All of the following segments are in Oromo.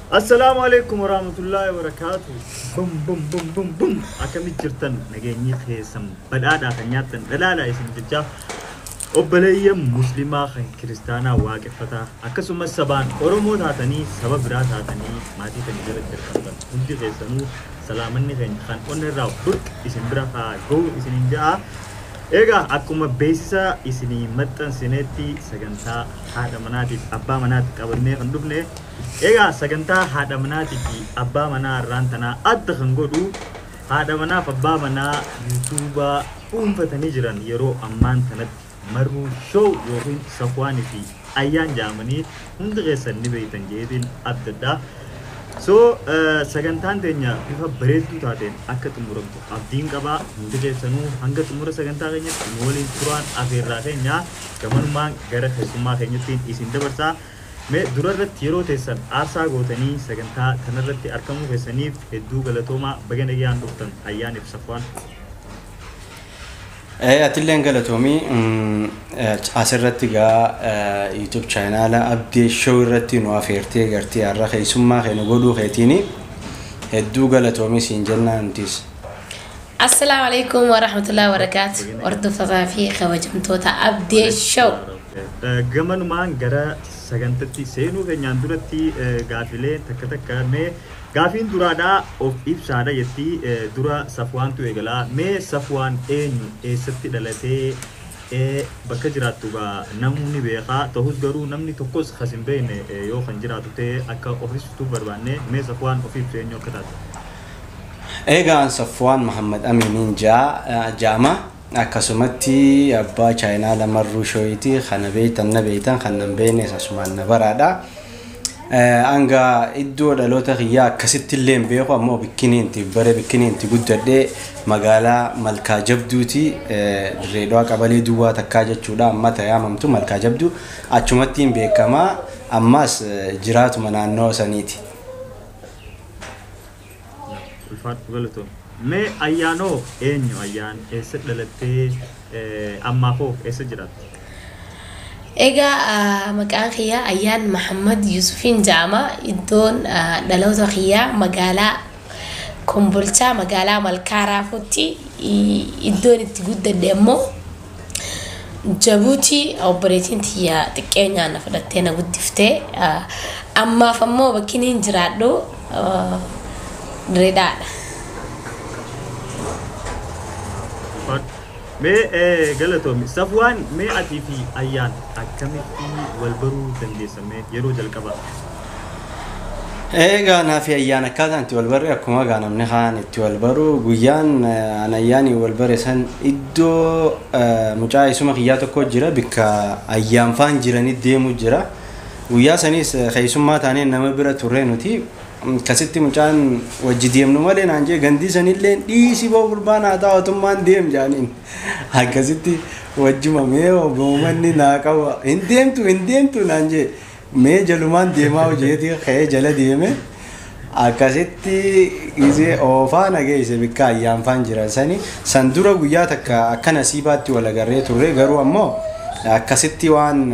Assalaamu alaikum warahmatullahi wabarakatuh. Bum bum bum bum bum. Akkamitti jirtan? Nageenyi keessan badhaadhaa, kan nyaattan dhalaadhaa isin jechaa, obboleeyyan muslimaa kan kiristaanaa waaqeffataa, akkasumas sabaan Oromoo taatanii saba biraa taatanii maatii kan jalatti argamtan hundi keessanuu, salaamanni keenya kan onna irraa burq isin bira haa ga'u isinin ja'a. Egaa akkuma beeksisa isinii maxxansinetti sagantaa haadha manaatiif abbaa manaatti qabannee kan dhufne. Egaa sagantaa haadha manaatii fi abbaa manaa irraan tanaa adda kan godhu haadha manaaf abbaa manaa yuutuubaa dhuunfatanii jiran yeroo ammaan tanatti Marruu Show yookiin Safwaanii fi Ayyaan jedhamanii hundi keessan ni beektan jedheetiin abdadha. So sagantaan teenya bifa bareedduu taateen akka xumuramtu abdiin qabaa. Hundi keessanuu hanga xumura sagantaa keenyatti nu waliin turaan afeerraa keenya. Gamanumaan gara keessummaa keenyattiin isin dabarsaa. Mee dura irratti yeroo teessan aarsaa gootanii sagantaa kanarratti argamuu keessaniif hedduu galatoomaa. Baga nagaan dhuftan, Ayyaaniif Safwaan. Atilleen galatoomii. Asirratti gaa YouTube chaanaala Abdee Show irratti nu afeertee gartee har'a keessummaa keenya godhuu keetiini hedduu galatoomii siin jennaa nutis. Assalaamu alaikum warahmatullahi wabarakaatu. Hordoftootaa fi kabajamtoota Abdee Show. Gamanumaan gara sagantatti seenuu keenyaan duratti gaafilee takka takka. Mee gaafiin duraadhaa of ibsaadha jetti. Dura Safwaantu eegalaa. Mee Safwaan eenyu? Eessatti dhalatee? Bakka jiraattu gaa namni beekaa ta'us, garuu namni tokkos kas hin beekne yoo kan jiraatu ta'e akka of ibsitu barbaanne. Mee Safwaan of ibsu, eenyu akka taate. Egaa Safwaan Muhammad Aminiin jaama, akkasumatti abbaa chaayinaala Marruu Shooyitii. Kana beektan na beektan, kan nan beekne asumaan na baraadha. Hanga iddoo dhaloota kiyyaa akkasitti illee hin beeku, ammoo bikkiniinti bare bikkiniinti guddadhee magaalaa Malkaa Jabduuti, Dirreedhaa qabalee duwwaa takkaa jechuudha, amma tayaamamtu Malkaa Jabduu, achumatti hin beekamaa, ammas jiraatuma naannoo saniiti. Ulfaadhu, galatoom. Mee Ayyaanoo eenyu? Ayyaan eessa dhalattee? Ammaaf hoo eessa jiraattu? Egaa maqaan kiyyaa Ayyaan Mahammad Yusufiin jedhama. Iddoon dhaloota kiyyaa magaalaa Kombolchaa, magaalaa Malkaa Raafuutti. Iddoon itti guddadhe immoo Jabuutii. Obboleettiin tiyya xiqqeenyaan na fudhattee na guddiftee. Ammaaf ammoo bakki inni jiraadhu Direedhaadha. Mee galatoomi. Safwaan, mee atii fi Ayyaan akkamitti wal baruu dandeessan mee yeroo jalqabaa? Egaa naa fi Ayyaan akkaataan itti wal barre akkuma egaa namni kaan itti wal baru. Guyyaan an Ayyaanii wal bare san iddoo mucaa isuma kiyyaa tokko jira, bikka Ayyaan faan jiranii deemu jira. Guyyaa sanis keessummaa taanee nama bira turre nuti. Akkasitti mucaan wajji deemnu malee naan jee, gandii sanillee dhiisi boo gurbaan haa taa'atummaan deem jaaniin. Akkasitti wajjuma mee uumanni naa qaba, hin deemtu hin deemtu naan jee, mee jalumaan deemaa hojeeti ka'ee jala deeme. Akkasitti gisee oofaa na geesse bikka Ayyaan faan jiran sani. San dura guyyaa takka akka nasiibaatti wal agarree turre, garuu ammoo akkasitti waan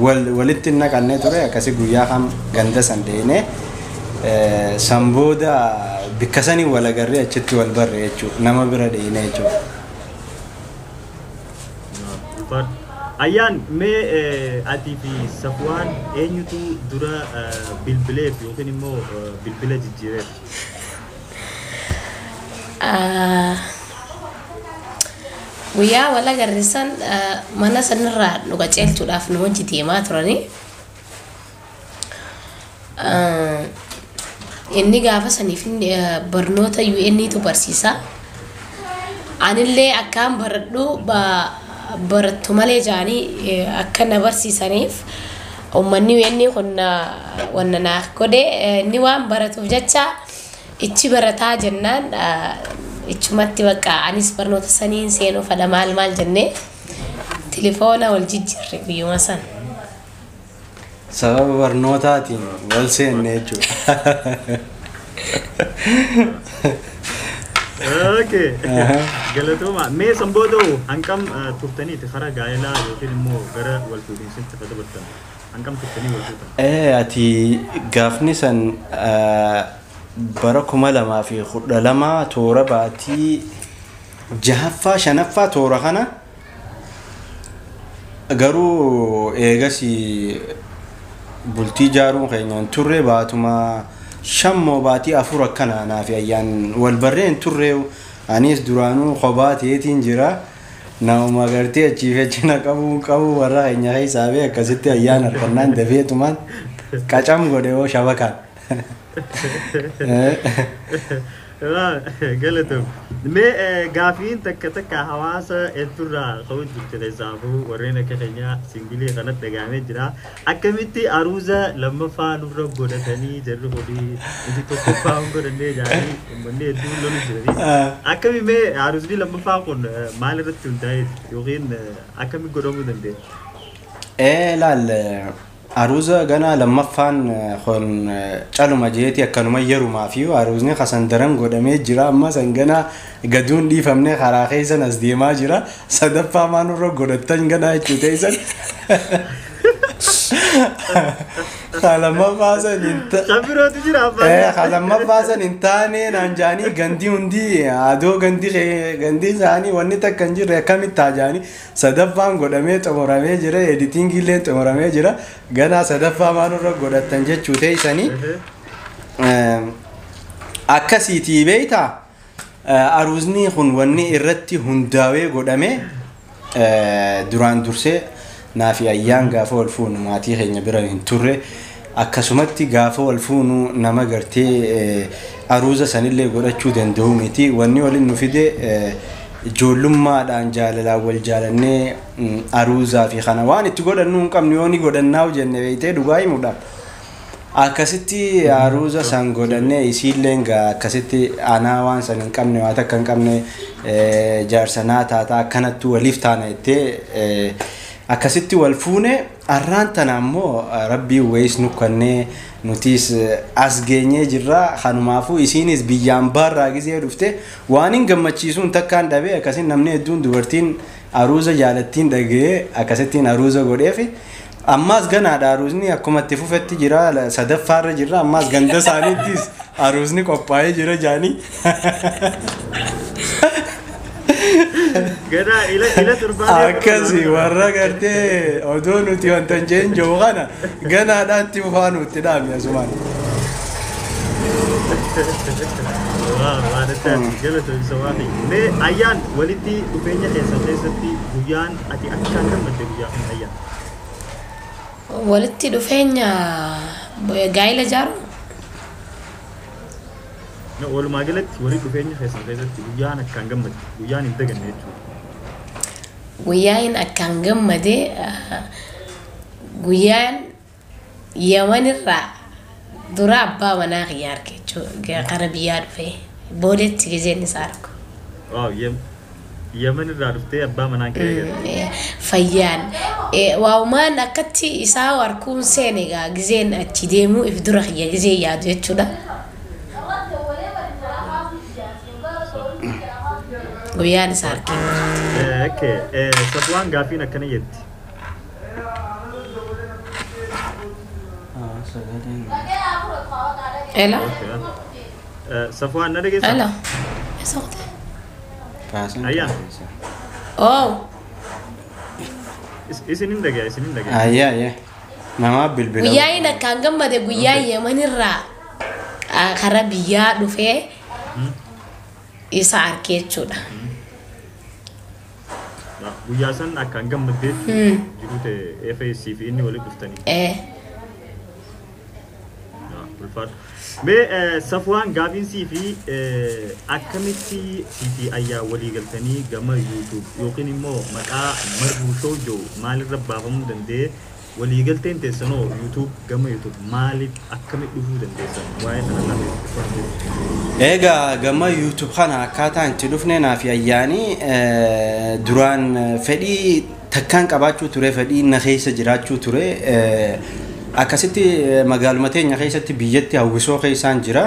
walitti hin naqannee ture. Akkasi guyyaa kam ganda san deemee san booda bikka sanii wal agarree achitti wal barre jechuudha, nama bira deemee jechuudha. Ayyaan, mee atii fi Safwaan eenyutu dura bilbileef yookiin immoo bilbila jijjiireef? Guyyaa wal agarre san mana sanirraa nu qaceelchuudhaaf nu wajji deemaa turanii. Inni gaafa saniif barnoota UN'tu barsiisa. Anillee akkaan baradhu barattu malee jaanii akka na barsiisaniif uummanni UN kun wanna naaf godhe. Inni waan baratuuf jecha ichi barataa jennaan ichumatti bakka anis barnoota saniin seenuu fedha maal maal jennee tilifoona wal jijjiirre guyyuma san. Sababa barnootaatiin wal seenne jechuudha. Okay. Galatooma. Mee san booda hanqam turtaniiti karaa gaa'elaa yookiin immoo gara wal fuudhiinsitti dabartan? Hangam turtanii wal fuutan? Ati gaafni san bara 2012 toora baatii jahaffaa shanaffaa toora kana garuu eegas bultii jaaruun keenyaan turre baatuma shammoo baatii afur akkana naaf ayyaan wal barreen turre. Anis duraanuu kophaa ta'eetiin jira, nama gartee achii fi achi na qabu qabu warra keenya keessaa fi akkasitti ayyaan harkannaan dafeetumaan qacam godhe hoo shabakaan. Galatoom. Mee gaafiin takka takka hawaasa hedduurraa ka'uu jirti, keessaafuu warreen akka keenyaa singilii kanatti dhagahamee jira. Akkamitti aruuza lammaffaa nurra godhatanii jarri horii nuti tokkoffaa hin godhannee jaanii uummanni hedduun lolu jiranii. Akkami mee aruuzni lammaffaa kun maal irratti hundaa'e yookiin akkami godhamuu dandeenya? Laal, aruuza ganaa lammaffaan kun caluma jeeti akkanuma yerumaa fi aruuzni kasan daran godhamee jira. Amma san ganaa gaduun dhiifamne karaa keessan as deemaa jira. Sadaffaa maa nurra godhattan ganaa jechuu teessan. Lammaffaa san hin Kan birootu jira abbaan. Lammaffaa san hin taane naan jaanii gandi hundi adoo gandi gandi isaanii wanni takka hin jirre akkamitti taa jaanii. Sadaffaan godhamee xumuramee jira, editingii illee xumuramee jira, ganaa sadaffaa maa nurra godhattan jechuu teessanii. Akkasiitii beeytaa, aruuzni kun wanni irratti hundaa'ee godhame duraan dursee naafi ayyaan gaafa wal fuunu maatii keenya bira hin turre. Akkasumatti gaafa wal fuunu nama gartee aruuza sanillee godhachuu danda'u miti. Wanni waliin nu fide ijoollummaadhaan jaalalaan wal jaalannee aruuzaa fi kana waan itti godhannu hin qabnu, yoo ni godhannaa jenne beeytee dhugaa himuudhaaf. Akkasitti aruuza san godhannee isiilleen gaa akkasitti anaa waan san hin qabne, waan takka hin qabne, jaarsanaa taataa akkanatti waliif taana jettee akkasitti wal fuune. Arraan tana ammoo rabbii wayis nu kennee nutis as geenyee jirra. Kanumaafuu isiinis biyyaan baarraa gizee dhufte waan hin gammachiisuun takkaan dhabee akkasin namni hedduun dubartiin aruuza jaalattiin dhaga'ee akkasittiin aruuza godheefi. Ammaas ganaadha, aruuzni akkuma itti fufetti jira, sadaffaarra jirra. Ammaas ganda isaaniittis aruuzni qophaa'ee jira jaanii. Ganaa ila ila torbaan. Akkasi warra gartee odoo nuti wanta hin jeen jiru kana ganaadhaan itti fufaa nutti dhaame asumaan. Waan addaati, galatoom Sawaafi. Mee ayyaan, walitti dhufeenya keessan keessatti guyyaan ati akkaan gammadde guyyaa kam, ayyaan? Walitti dhufeenya gaa'ila ijaaru. Walumaa galatti walitti dhufeenya keessan keessatti guyyaan akkaan gammadde, guyyaan hin daganne jechuudha. Guyyaan akkaan gammade guyyaan Yamanirraa dura abbaa manaa kiyya arge jechuudha. Kara biyyaa dhufee boodetti gizeen isaa argu. Waaw, Yaman irraa dhuftee abbaa manaa kee eegalte. Fayyaan waa'umaan akkatti isaa harkuun seene egaa gizeen achi deemuu if dura kiyya gizee yaadu jechuudha. Guyyaan isaa argee. Okay, Safwaan, gaafiin akkana jetti. Ela? Safwaan, na dhageessaa? Ela? Eessa qote? Ayyaan. Oh, Isin hin dhagaya, isin hin dhagaya. Ayyaa ayyaa. Namaa bilbila. Guyyaan akkaan gammade guyyaa Yamanirraa kara biyyaa dhufee isa argee jechuudha. Guyyaa san akkaan gammaddee jiru ta'e FAC fi inni walitti dhuftanii. Ulfaadhu. Mee Safwaan, gaafiin sii fi akkamitti sii fi ayyaa walii galtanii gama YouTube yookiin immoo maqaa Marruu Show jiru maalirra baafamuu danda'e? Waliigalteen teessanoo YouTube, gama YouTube maaliif akkamitti dhufuu dandeessan? Waa'ee kana lafa. Egaa gama YouTube kana akkaataa itti dhufne, naaf ayyaanii duraan fedhii takkaan qabaachuu ture, fedhii na keessa jiraachuu ture. Akkasitti magaaluma teenya keessatti biyyatti hawwisoo keessaan jira.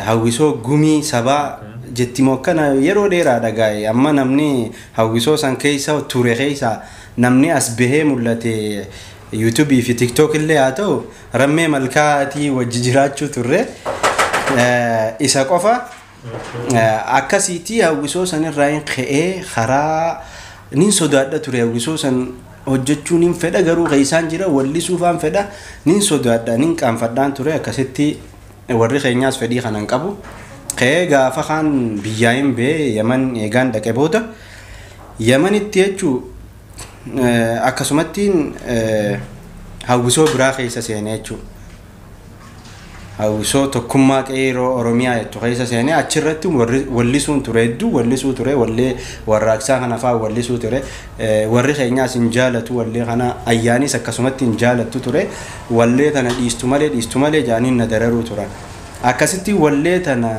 Hawwisoo gumii sabaa jetti moo akkana yeroo dheeraa dhagaa'e. Amma namni hawwisoo san keessa ture keessa namni as bahee mul'ate yuutuubii fi tiktook illee haa ta'u rammee malkaatii wajji jiraachuu turre isa qofa akkasiitii hawwisoo sanirraa hin ka'ee karaa nin sodaadha ture hawwisoo san hojjechuu nin fedha garuu keessaan jira wallisuufaan fedha nin sodaadha nin qaanfadhaan ture akkasitti warri keenyaas fedhii kanan qabu ka'ee gaafa kaan biyyaa hin bee Yaman eegaan dhaqe booda Yamanitti jechuu akkasumattiin hawwisoo biraa keessa seenee jechuudha. Hawwisoo tokkummaa qeeroo Oromiyaa jettu keessa seenee achirratti wallisuun ture hedduu wallisuu ture wallee warraaqsaa kana fa'aa wallisuu ture warri keenyaas hin jaalatu wallee kana ayyaanis akkasumatti hin jaalattu ture wallee tana dhiistu malee jaaniin na dararuu turan. Akkasitti wallee tana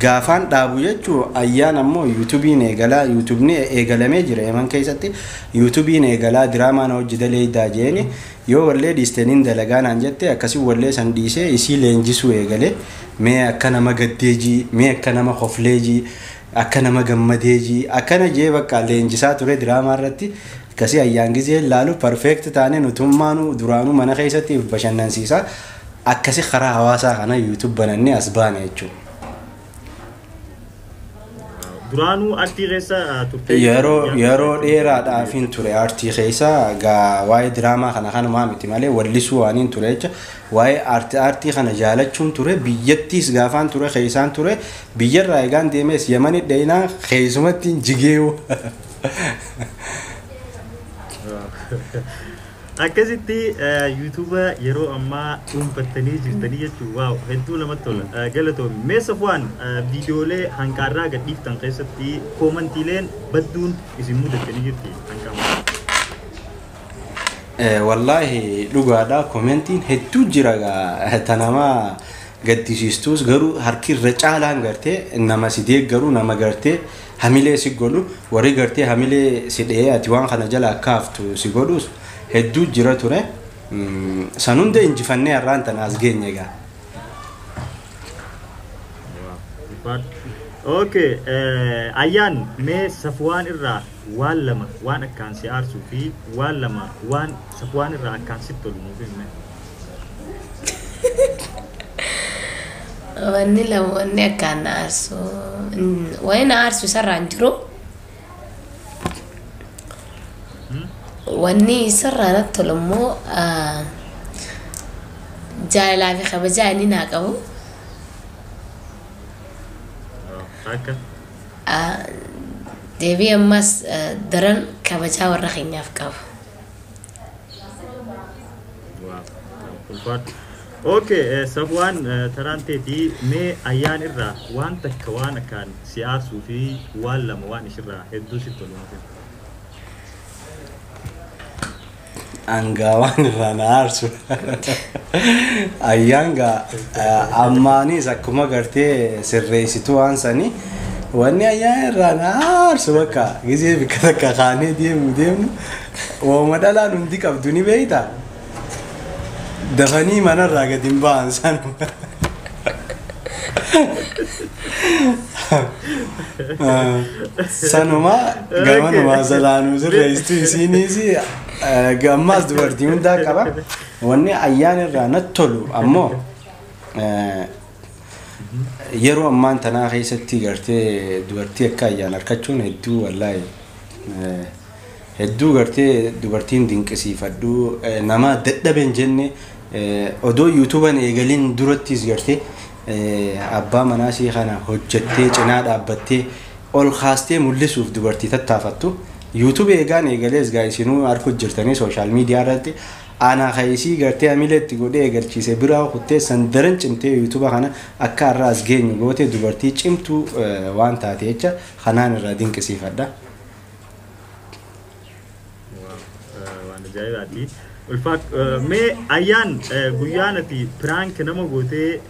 gaafaan dhaabu jechuu ayyaan ammoo yuutuubiin eegalaa yuutuubni eegalamee jira Yaman keessatti yuutuubiin eegalaa diraamaa na hojii daleeydaa jeeni yoo wallee dhiistaniin dalagaa naan jette akkasii wallee san dhiisee isii leenjisuu eegale mee akka nama gaddeejii mee akka nama hofleejii akka nama gammadeejii akkana jee bakka leenjisaa ture diraamaa irratti akkasii ayyaan gizee laalu perfeekt taane nutummaanuu duraanuu mana keessatti bashannansiisaa akkasii karaa hawaasaa kana yuutuub banannee as baane jechuudha. Duraanuu aartii keessa turte. Yeroo dheeraadhaaf hin ture aartii keessa gaa waa'ee diraamaa kana kanumaa miti malee wallisuu waan hin ture jecha waa'ee aartii kana jaalachuun ture biyyattiis gaafaan ture keessaan ture biyyarraa eegaan deemees Yamani dhayinaa keessumatti jigeewu. Akkasitti yuutuuba yeroo ammaa dhuunfattanii jirtanii jechuun waaw hedduu namatti tola. Galatoomi. Mee Safwaan viidiyoolee hanqaarraa gadhiiftan keessatti koomantiileen badduun isin mudattanii jirti hanqaama. Wallaahi dhugaadha koomentiin hedduu jira gaa tanamaa gaddisiistuus garuu harki irra caalaan gartee nama si deeggaru nama gartee hamilee si godhu warri gartee hamilee si dhahee ati waan kana jala akka haftu si godhus hedduu jira ture san hunda injifannee har'aan tana as geenye egaa. Okay, ayyaan mee Safwaan irraa waan lama waan akkaan si aarsuu fi waan lama waan Safwaan irraa akkaan sitti tolu nuuf himi. Wanni lama wanni akkaan na aarsu wanni na aarsu isarraa hin jiru. Wanni isarraa natti tolu immoo jaalalaa fi kabajaa inni naa qabu. Akka Deebii ammas daran kabajaa warra keenyaaf qabu. Ulfaatu. Okay, Safwaan taraan teetii mee ayyaan irraa waan takka waan akkaan si aarsuu fi waan lama waan ishirraa hedduu sitti tolu nuuf himi. Angaa waan irraa na aarsu. Ayyaan gaa ammaanis akkuma gartee sirreessituu waan sanii wanni ayyaan irraa na aarsu bakka gizee bikka takka kaanee deemu deemnu waanuma dhalaan hundi qabdu ni beektaa. Dafanii manarraa gadi hin ba'an sanuma. Sanuma gamanuma salaanuu sirreessituu isiinis gammaas dubartii hundaa qaba. Wanni ayyaan irraa natti tolu ammoo yeroo ammaan tanaa keessatti gartee dubartii akka ayyaan harkachuun hedduu wallaahi hedduu gartee dubartiin dinqisiifadhu nama dadhabe hin jenne odoo yuutuuban eegaliin durattis gartee abbaa manaasii kana hojjettee cinaa dhaabbattee ol kaastee mul'isuuf dubartii tattaafattu. Yuutuub eegaan eegalees gaa isinuu harku jirtanii sooshaal miidiyaa irratti ana kaisii gartee hamileetti godhee eegalchiise biraa kuttee san daran cimtee yuutuuba kana akka har'a as geenyu goote dubartii cimtuu waan taate jecha kanaan irraa dinqisiifadha. Waan ajaa'ibaati. Ulfaat mee ayyaan guyyaan ati piraank nama gootee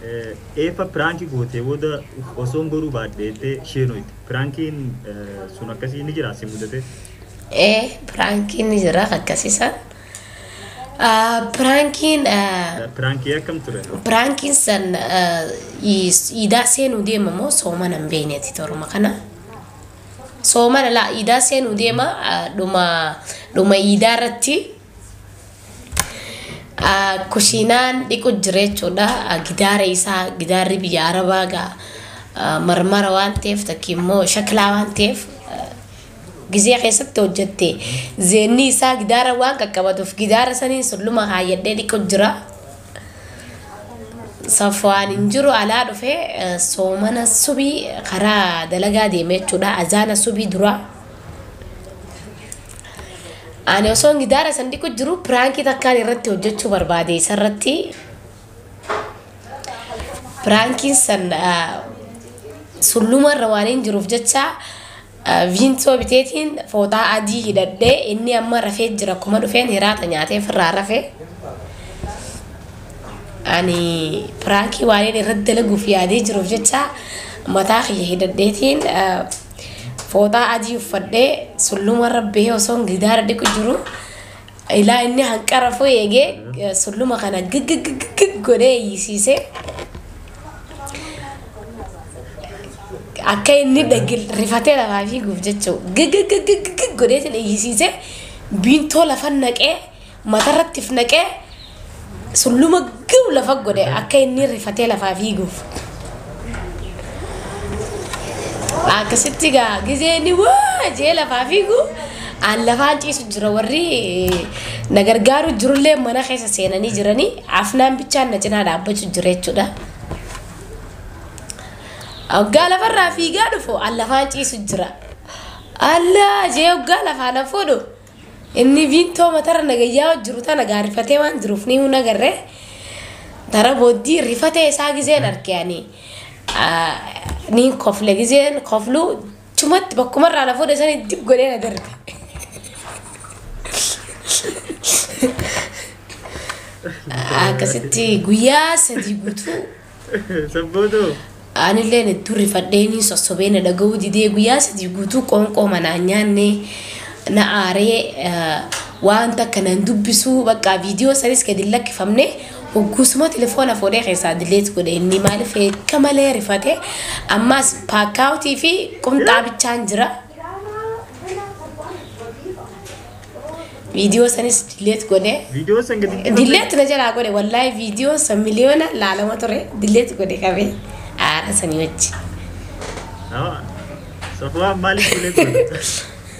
eefa piraankii gootee booda osoon godhuu baadheettee sheenoyti. Piraankiin sun akkasii ni jira si mudate? Piraankiin ni jira akkasiisan. Piraankiin Piraankii akkam ture? Piraankiin san iidaa seenuu deema moo soomana hin beekneeti toruma kana. Soomana laa iidaa seenuu deema dhuma iidaa irratti Kushiinaan dhiqu jira jechuudha. Gidaara isaa, gidaarri biyya Arabaa gaa marmara waan ta'eef, takki immoo shaklaa waan ta'eef, gizee keessatti hojjette zeenni isaa gidaara waan qaqqabatuuf gidaara saniin sulluma kaayyadhee dhiqu jira. Safwaan hin jiru, alaa dhufee soomana subii karaa dalagaa deeme jechuudha. Azaana subii dura. Ani osoo gidaara san dhiqu jiru prankii takkaan irratti hojjechuu barbaade isarratti. Prankiin san sullumarra waan hin jiruuf jecha viintoo biteetiin fooxaa adii hidhadhee, inni amma rafee jira, akkuma dhufeen hiraata nyaatee ofirraa rafee. Ani prankii waan inni irratti dalaguuf yaadee jiruuf jecha mataa kiyya hidhadheetiin fooxaa adii uffadhee sullumarra bahee osoo gidaara dhiqu jiru ilaa inni hanqara rafuu eegee sulluma kana giggigigig godhee iyyisiisee akka inni dhagil rifatee lafaa fiiguuf jechuu giggigigig godheetiin iyyisiisee biintoo lafa naqee matarratti naqee sulluma giw lafa godhe akka inni rifatee lafaa fiiguuf. Akkasitti gaa gizee inni waa jee lafaa fiigu an lafaan ciisu jira, warri na gargaaru jirullee mana keessa seenanii jiranii, afnaan bichaan na cinaa dhaabbachuu jira jechuudha. Hoggaa lafarraa fiigaa dhufu an lafaan ciisu jira. Allaa jee hoggaa lafaa na fuudhu inni viintoo matarra nagayyaa jiru tana gaarifatee waan jiruuf ni nagarree tara booddii rifatee isaa gizeen arge ani niin kofle, gizeen koflu chumatti bakkumarraa na fuudhe sanii dib godhee na darbe. Akkasitti guyyaa 3 guutuu Sabbootoo. Anillee hedduu rifadhee ni sossobee na dhaga'uu didee, guyyaa 3 guutuu qoonqoo manaan nyaanne, na aaree waan takka nan dubbisuu, bakka viidiyoo sanis gadi hin lakkifamne. Hogguusuma telefoona fuudhee keessaa delete godhe inni, maaliif akka malee rifate. Ammas paakkaawutii fi qumxaa bichaan jira. Viidiyoo sanis delete godhe. Viidiyoo san gadi hin Delete na jalaa godhe, wallaahi viidiyoo san miliyoona laalama ture, delete godhe qabee aara sanii wajji. Safwaan maaliif delete godhe?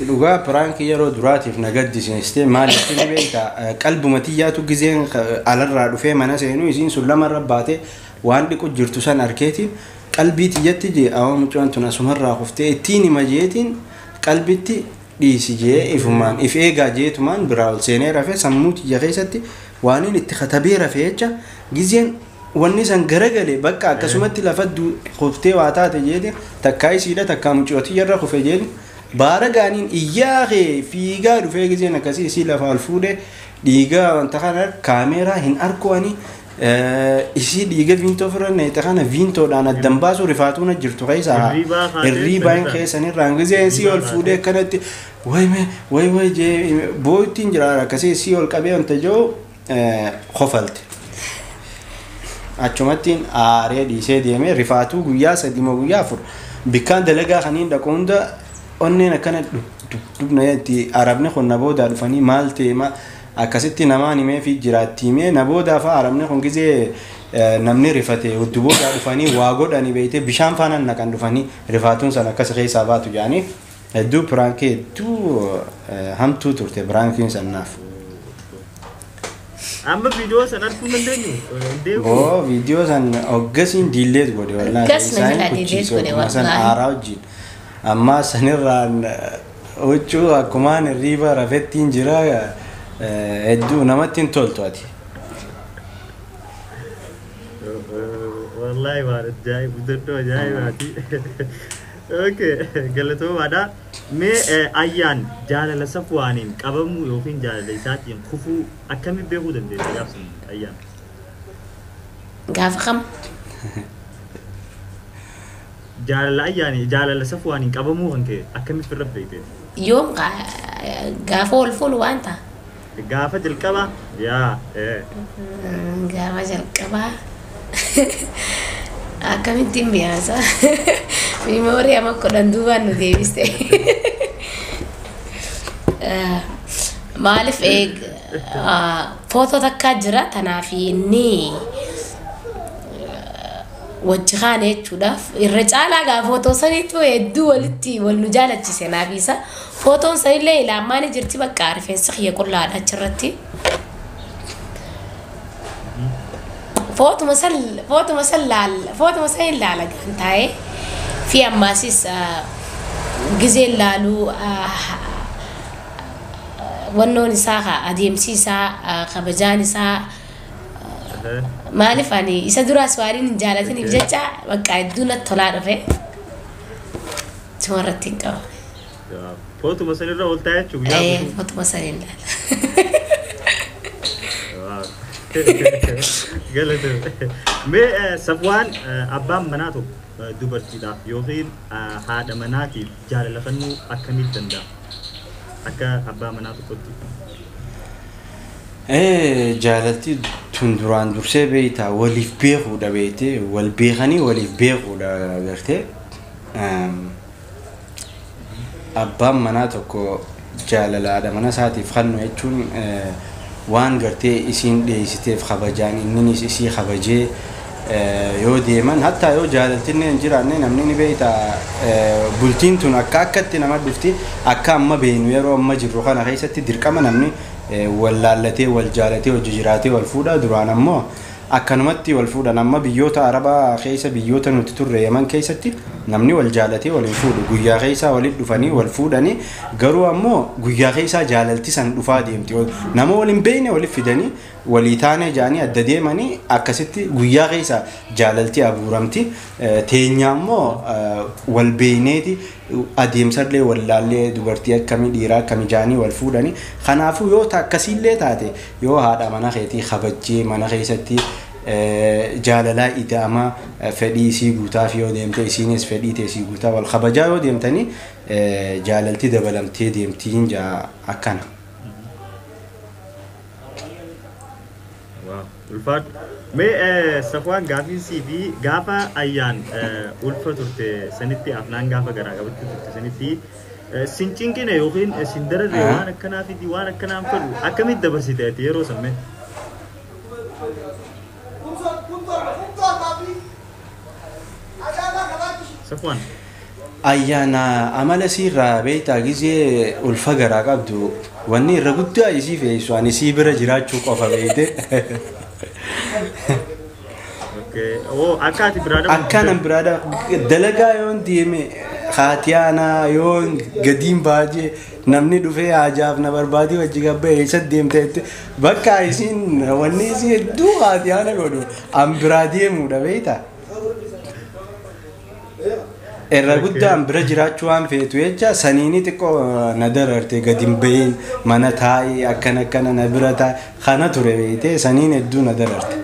Dhugaa prankii yeroo duraatiif na gaddisiiste. Maaliif ni beektaa? Qalbuma tiyyaatu gizeen alarraa dhufee mana seenuu isiin sun lamarra baatee waan dhiqu jirtu san arkeetiin qalbii tiyyatti jee awwa mucaan tun asumarraa kuftee ittiin hima jeetiin qalbitti dhiisi jee ifumaan if eegaa jeetumaan biraa ol seenee rafee, sammuu tiyya keessatti waan inni itti katabee rafee jecha gizeen wanni san garagale bakka akkasumatti lafa kuftee waa taate jeetiin takkaa isiidha takkaa mucootii irra kufe jeetiin baara gaaniin iyyaa kee fiigaa dhufee gizeen akkasii isii lafa ol fuudhe dhiigaa wanta kana kaameeraa hin arku, ani isii dhiiga viintoo ofirra neexe kana viintoodhaan addan baasu rifaatuun jirtu keessa Hirribaa kaatee hirriibaan sanirraa. keessanirraan gizeen isii ol fuudhee akkanatti way mee way way jee booyittiin jira, akkasii isii ol qabee wanta jiru kofalte. Achumattiin aaree dhiisee deemee rifaatuu guyyaa 3 moo guyyaa 4 bikkaan dalagaa kaniin dhaqu hunda onneen akkana dub itti arabni kun na boodaa dhufanii maal ta'e akkasitti namaan himee fi jiraatti himee na boodaa fa'a arabni kun gizee namni rifate hudduu boodaa dhufanii waa godhanii beeytee bishaan faana naqan dhufanii rifaatuun san akkas keessaa baatu jedhanii hedduu prankii hedduu hamtuu turte prankiin sannaaf. Amma viidiyoo san arguu hin dandeenyu. Deemu. Boo viidiyoo san hoggasiin delete godhe wallaahi. Gas na Isaan jalaa delete kuchiisoo godhe akkuma san wallaahi. aaraa wajjin. Amma sanirraan huccuu akkumaan hirriiba rafettiin jira, hedduu namatti hin toltu ati. Wallaahi waan ajaa'ibu, mudannoo ajaa'ibaati. Okay, galatoomaadha. Mee ayyaan jaalala Safwaaniin qabamuu yookiin jaalala isaatiin kufuu akkamiin beekuu dandeesse gaafsan ayyaan? Gaafa kam? Jaalala ayyaanii, jaalala Safwaaniin qabamuu kan ka'e akkamitti irra beekte? Yoom gaafa ol fuunu waan ta'a? Gaafa jalqaba yaa Gaafa jalqabaa akkamittiin mi'aasa? Memory amma 10 duubaan nu deebiste. Maaliif eeg Footoo takkaa jira tanaaf inni wajji kaane jechuudhaaf irra caalaa gaa footoo saniitu hedduu walitti wal nu jaalachise naaf isa. Footoon sanillee ilaamaan jirti bakka rifeensa kiyya qullaadha achirratti. Footuma san footuma san laal footuma san hin laala gaan taa'ee fi ammaasis gizeen laaluu wannoon isaa haa adeemsi isaa kabajaan isaa maaliif ani isa duraas waan hin jaalatiniif jecha bakka hedduu natti tolaa dhufe suma irratti hin qaba. Footuma sanirra ol taa'ee jechuun guyyaa guutuu. Footuma san hin laala. Galatoomi. Mee Safwaan, abbaan manaa tokko dubartiidhaaf yookiin haadha manaatiif jaalala kennuu akkamitti danda'a? Akka abbaa manaa tokkotti. Jaalalti tun duraan dursee beektaa waliif beekuudha beektee wal beekanii waliif beekuudha gartee. Abbaan manaa tokko jaalala haadha mana isaatiif kennu jechuun waan gartee isiin dhiyeessiteef kabajaan inninis isii kabajee yoo deeman, hattaa yoo jaalaltinne hin jiraanne namni ni beekta, bultiin tun akka akkatti nama dhufti. Akka amma beeknu yeroo amma jirru kana keessatti dirqama namni wal laallatee, wal jaalatee, hojii jiraatee wal fuudha. Duraan ammoo akkanumatti wal fuudhan. Amma biyyoota arabaa keessa, biyyoota nuti turre Yaman keessatti, namni wal jaalatee wal hin fuudhu. Guyyaa keessaa walitti dhufanii wal fuudhanii, garuu ammoo guyyaa keessaa jaalalti san dhufaa deemti. Nama wal hin beekne walitti fidanii walii taanee jaanii adda deemanii, akkasitti guyyaa keessa jaalalti abuuramti. Teenya ammoo wal beekneeti adeemsallee wallaallee dubartii akkamii dhiiraa akkamii jaanii wal fuudhanii. Kanaafuu yoo akkasiillee taate, yoo haadha mana keetii kabajjee mana keessatti jaalalaa ida'amaa fedhii isii guutaaf yoo deemte, isiinis fedhii teessii guutaa wal kabajaa yoo deemtanii, jaalalti dabalamtee deemtiin jaa akkana. Waaw, ulfaadhu. Mee Safwaan, gaafiin fi gaafa Ayyaan ulfa turte sanitti, Afnaan gaafa garaa qabatti turte sanitti, sin cinqine yookiin sin dararre, waan akkanaa fidi, waan akkanaan fedhu, akkamitti dabarsite ati yeroo san mee? Safwaan. Ayyaana amala isiirraa beektaa, gizee ulfa garaa qabdu wanni irra guddaa isii fe'isu ani isii bira jiraachuu qofa beekte. Oo, akka ati biraa dabarsitu. Akka nan biraa dalagaa yoon deeme, haatiyaanaa yoon gadiin baajee namni dhufee haajaaf na barbaadee wajji gabbee eessatti deemte jette, bakka isiin wanni isii hedduu haatiyaana godhu an biraa deemuudha beektaa. Irra guddaa an bira jiraachuu waan feetu jecha saniini xiqqoo na dararte, gadi hin bahin, mana taa'ee akkana akkana na bira taa'e kana ture beektee, saniin hedduu na dararte.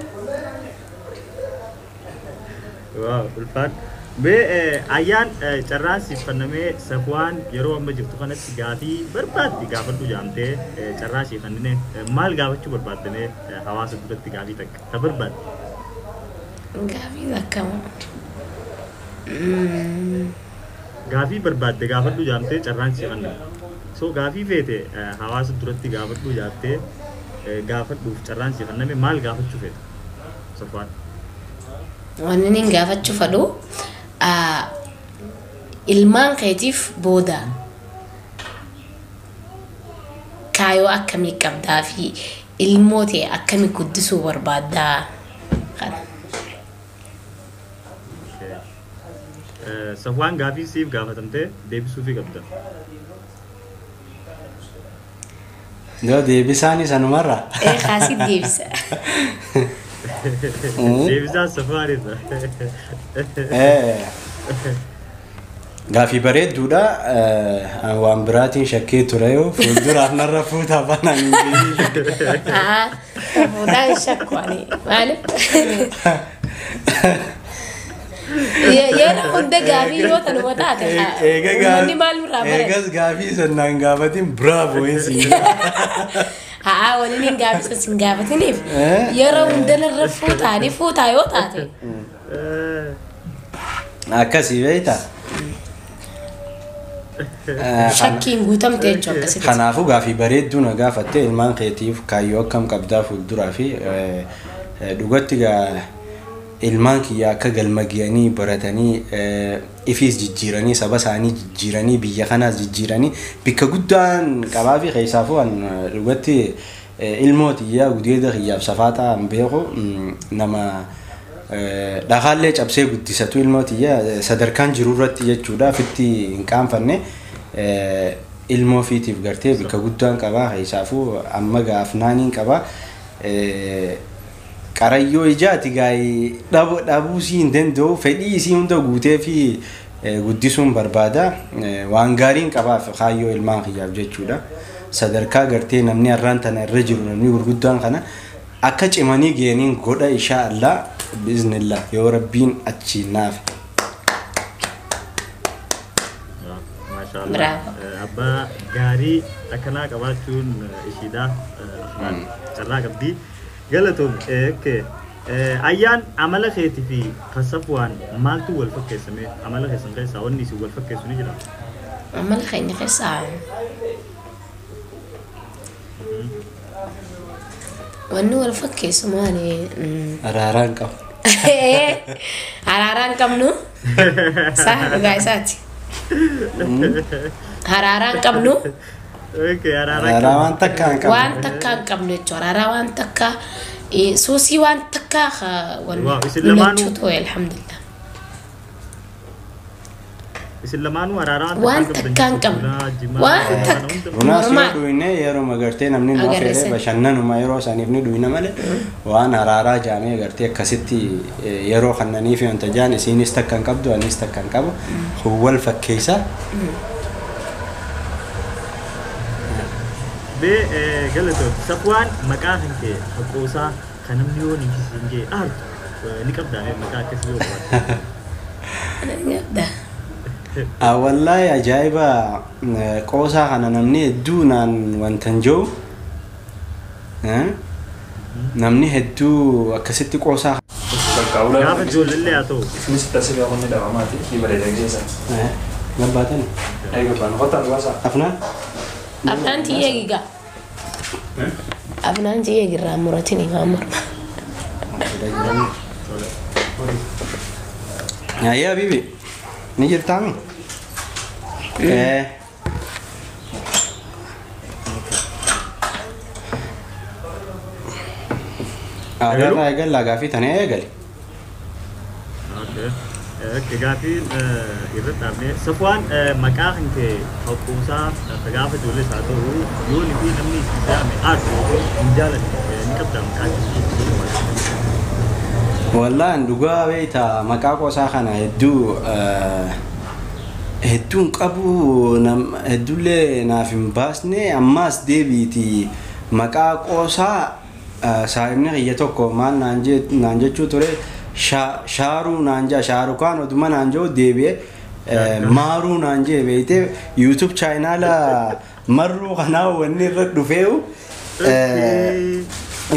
Waaw, ulfaadhu. Mee Ayyaan, carraan siif kennamee Safwaan yeroo amma jirtu kanatti gaafii barbaaddi gaafadhu jaamtee carraa siif kennine, maal gaafachuu barbaaddamee hawaasa duratti gaafii takka ta barbaadde? Gaafii akkama? Gaafii barbaadde gaafadhu jaamtee carraan siif kenname. So gaafii feete hawaasa duratti gaafadhu jaamtee gaafadhuuf carraan siif kenname, maal gaafachuu feete Safwaan? Wanni inni gaafachuu fedhu ilmaan keetiif booda kaayoo akkamii qabdaa fi ilmoo ta'e akkamii guddisuu barbaaddaa kana. Safwaan, gaafii siif gaafatamtee deebisuufii qabda. Yoo deebisaan sanumarraa. Ee, kaasii deebisa. Deebisaan Safwaanidha. Gaafii bareedduudha. Waan biraatiin shakkee ture, yoo fuulduraaf narra fuutaa banaan hin beekin. Fuudhaan shakku ani maaliif? Yeroo hunda gaafii yoo tanuma taate uummanni maal nurraa barata? Eegas gaafii sannaan gaafatiin bravo siin. Haa, waliin hin gaafisa sin gaafatiniif yeroo hunda narra fuutaanii fuutaa yoo taate. Akkasii beektaa? Shakkiin guutamte jechuudha akkasitti. Kanaafuu gaafii bareedduu na gaafatte, ilmaan keetiif kaayyoo akkam qabdaa fuulduraa fi dhugatti gaa ilmaan kiyya akka galma ga'anii baratanii ifiis jijjiiranii, saba isaanii jijjiiranii, biyya kanaas jijjiiranii bikka guddaan qabaa fi keessaafuu an dhugatti ilmoo tiyyaa gudeeda kiyyaaf safaaxaa an beeku nama dhagaallee cabsee guddisatu ilmoo tiyya sadarkaan jiru irratti jechuudha fitti hin qaanfanne. Ilmoo fiitiif gartee bikka guddaan qabaa, keessaafuu amma gaafnaaniin qabaa. Qarayyoo ijaati gaa'ii dhabuu sii hin danda'u, fedhii isii hunda guutee fi guddisuun barbaada. Waan gaariin qabaaf kaayyoo ilmaan kiyyaaf jechuudha. Sadarkaa gartee namni har'aan tana irra jiru, namni gurguddaan kana akka cimanii ga'aniin godha, insha Allah, biiznillah, yoo Rabbiin achi naaf. Maashaallah. Bravo. Abbaa gaarii akkanaa qabaachuun ishiidha. Carraa qabdi. Galatoom. Okay. Ayyaan, amala keetii fi kan Safwaan maaltu wal fakkeessame? Amala keessan keessaa wanni isin wal fakkeessu ni jira? Amala keenya keessaa wanni wal fakkeessu maali? Araaraan qabu. Araaraan qabnu. Saa dhugaa isaati. Araaraan qabnu. Okay, araaraa Araaraa waan takka hin qabu. Waan takka hin qabnu jechuudha. Araaraa waan takka, suusii waan takka wal Waaw, isin lamaanuu- lachuu ta'e, alhamdulillah. Isin lamaanuu araaraa Waan takka hin qabnu. Waan takka. Bunaas yoo Normaal. dhuyne yeroo gartee namni nu Agarre affeeree san. bashannanuma yeroo saniif ni dhuyna malee waan araaraa jaamee gartee akkasitti yeroo kannanii fi wanta jaan isiinis takka hin qabdu, anis takka hin qabu, kun wal fakkeessa. Bee galatoom. Safwaan, maqaa kan kee haqoosaa kan namni yoo ni siin jee aartu ni qabdaa mee, maqaa akkasii yoo qabaatte? Qabda. Wallaahi ajaa'iba, qoosaa kana namni hedduu naan wanta hin jiru, namni hedduu akkasitti qoosaa Bakka ulaa Gaafa ijoollee haa ta'u. Isinis tasii gaafa inni dhabamaati ni bareeda keessa. Gabbaatan. Eega baan qotaan baasaa. Afnaan. Afnaan tiyyee gigaa. Afnaan tiyyee girraa muratini haa murma. Ayyaa bibi ni jirtaami? Aadaarraa eegallaa, gaafii tana eegali. Okay. Okay, gaafiin irratti dhaabnee, Safwaan, maqaa kan kee haqoosaa gaafa ijoollee isaa ta'u yoo ni fi namni itti jaame aartu yookiin hin jaalanne ni qabdaa maqaa akkasii? Wallaan dhugaa beektaa, maqaa qoosaa kana hedduu hedduun qabu, hedduullee naaf hin baasne. Ammaas deebiiti maqaa qoosaa saahibni kiyya tokko maal naan jechuu ture, shaaruu naan jaa, shaarukaan oduma naan jiru deebi'ee maaruu naan jee. Beeyte, YouTube channel marruu kanaa wanni irra dhufeeyu,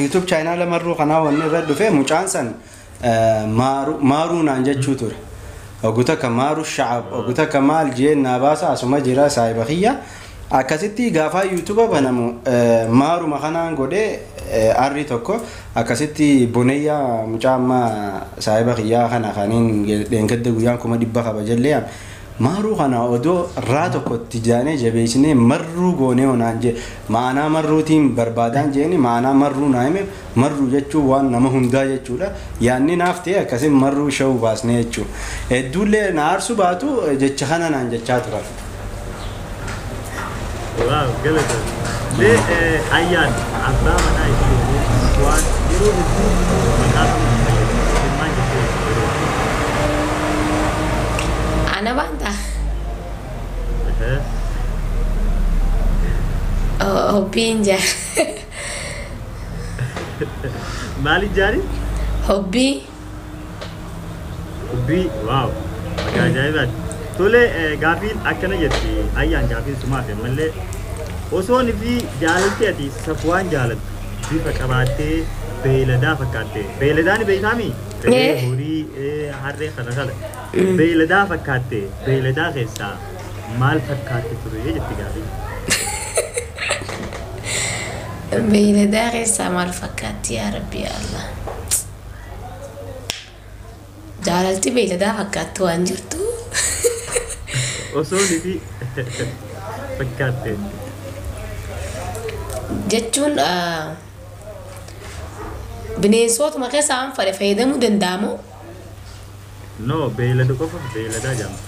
YouTube channel marruu kanaa wanni irra dhufee mucaan san maaruu naan jechuu ture. Ogu takka maaru shacab, ogu takka maal jeen naa baasa, asuma jira saahiba kiyya. Akkasitti gaafaa YouTube banamu maaruma kanaan godhee arri tokko akkasitti boneyyaa mucaa ammaa saahiba kiyyaa kana kaniin dheengadda guyyaan 100,000 qaba jallee maaruu kana odoo raa tokkotti jaanee jabeessinee marruu goonee onaan jee, maanaa marruutiin barbaadaan jeeni, maanaa marruu naa hime. Marruu jechuun waan nama hundaa jechuudha. Yaanni naaf ta'e akkasin marruu sha'uu baasnee jechuudha. Hedduullee na aarsu baatu jecha kana naan jechaa turan. Waaw, galatoom. Mee ayyaan, abbaa manaa ishee waan yeroo hedduu maqaa sana fayyadamu maal jettee yeroo Ana baanta. Ehe. Hobbiin jaa. Maaliif jaari? Hobbii. Hobbii, waaw. Maqaa ajaa'ibaati. Tole, gaafiin akkana jetti, ayyaan, gaafiin sumaaf ammallee osoon fi jaalalti ati Safwaan jaalattu bifa qabaattee beeyladaa fakkaatte. Beeyladaa ni beeytaami? Re'ee, horii, harree kana kana. Beeyladaa fakkaatte, beeyladaa keessaa maal fakkaatti ture jetti gaafii. Beeyladaa keessaa maal fakkaatti yaa Rabbi yaa Allah. Jaalalti beeyladaa fakkaattu waan jirtu. Osoo fi fakkaatte. Jechuun bineensotuma keessaa waan fedhe fayyadamuu danda'amu. No, beeylada qofa beeyladaa jedhama.